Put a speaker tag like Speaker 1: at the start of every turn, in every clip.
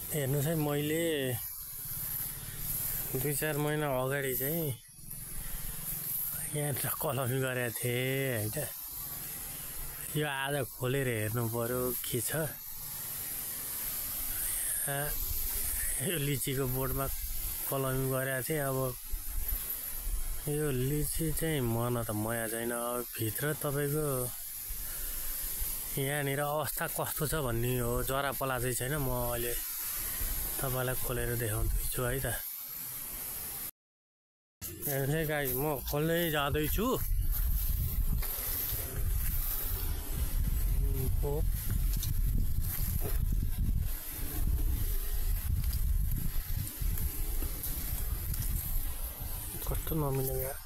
Speaker 1: हेर्नुस् है, मैले 2-4 महिना अगाडि चाहिँ यहाँ कलमी गरेको थिएँ हैन। यो आज खोलेर हेर्नु पर्यो के छ। यो लिचीको बोटमा कलमी गरेको थिएँ। अब यो लिची चाहिँ मन त मया छैन। अब भित्र तपाईको यहाँनिर अवस्था कस्तो छ भन्ने हो। जरा पला चाहिँ छैन। म अहिले तपाईलाई खोलेर देखाउँछु है त। हेर्नुस् है गाइस, म खोल्दै जाँदैछु। कस्तो नमिलेको यार।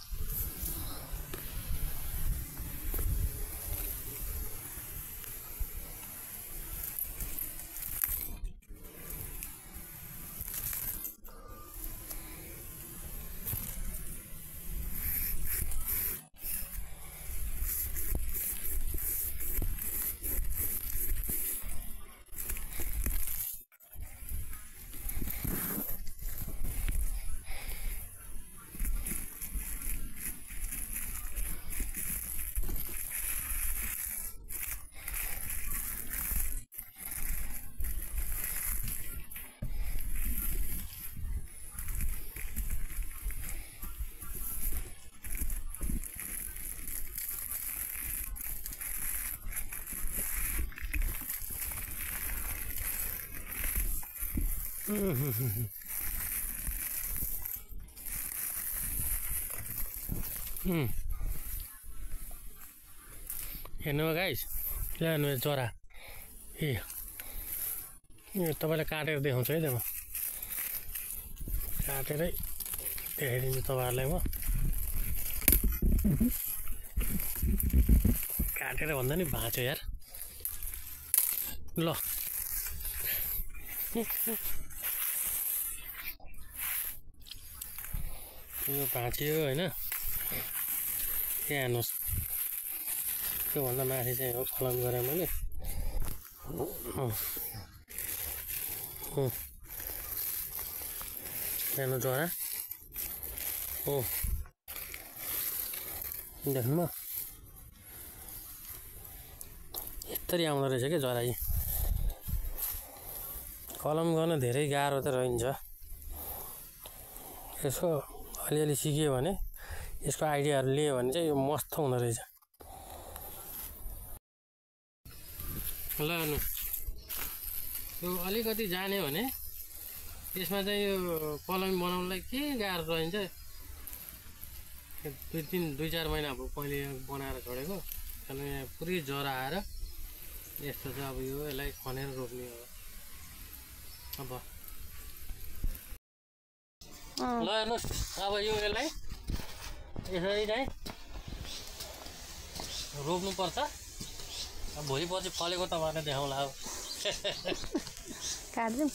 Speaker 1: हेर्नु गाइस, ल्याउनु चरा। यो तपाईलाई काटेर देखाउँछु है त। म काटेरै देखाइदिन्छु तपाईहरुलाई। म काटेर भन्दा नि भाँच्यो यार। ल यो भाँच्यो हैन। यहाँ हेर्नुहोस्, त्योभन्दा माथि चाहिँ हो कलम गरेँ मैले। हेर्नु जरा हो, देख्नु यस्तरी आउँदो रहेछ क्या जरा। यी कलम गर्न धेरै गाह्रो त रहन्छ। यसको अलिअलि सिक्यो भने, यसको आइडियाहरू लियो भने चाहिँ यो मस्त हुँदो रहेछ। ल हेर्नु, यो अलिकति जाने भने यसमा चाहिँ यो कलमी बनाउनलाई के गाह्रो रहन्छ। 2-4 महिना अब पहिले बनाएर छोडेको। अनि यहाँ पुरै जरा आएर यस्तो छ। अब यो यसलाई खनेर रोप्ने हो। अब ल हेर्नुहोस्, अब यो यसलाई यसरी चाहिँ रोप्नुपर्छ। भोलि पछि फलेको तपाईँहरूलाई देखाउँला। अब
Speaker 2: काट्दिउँ।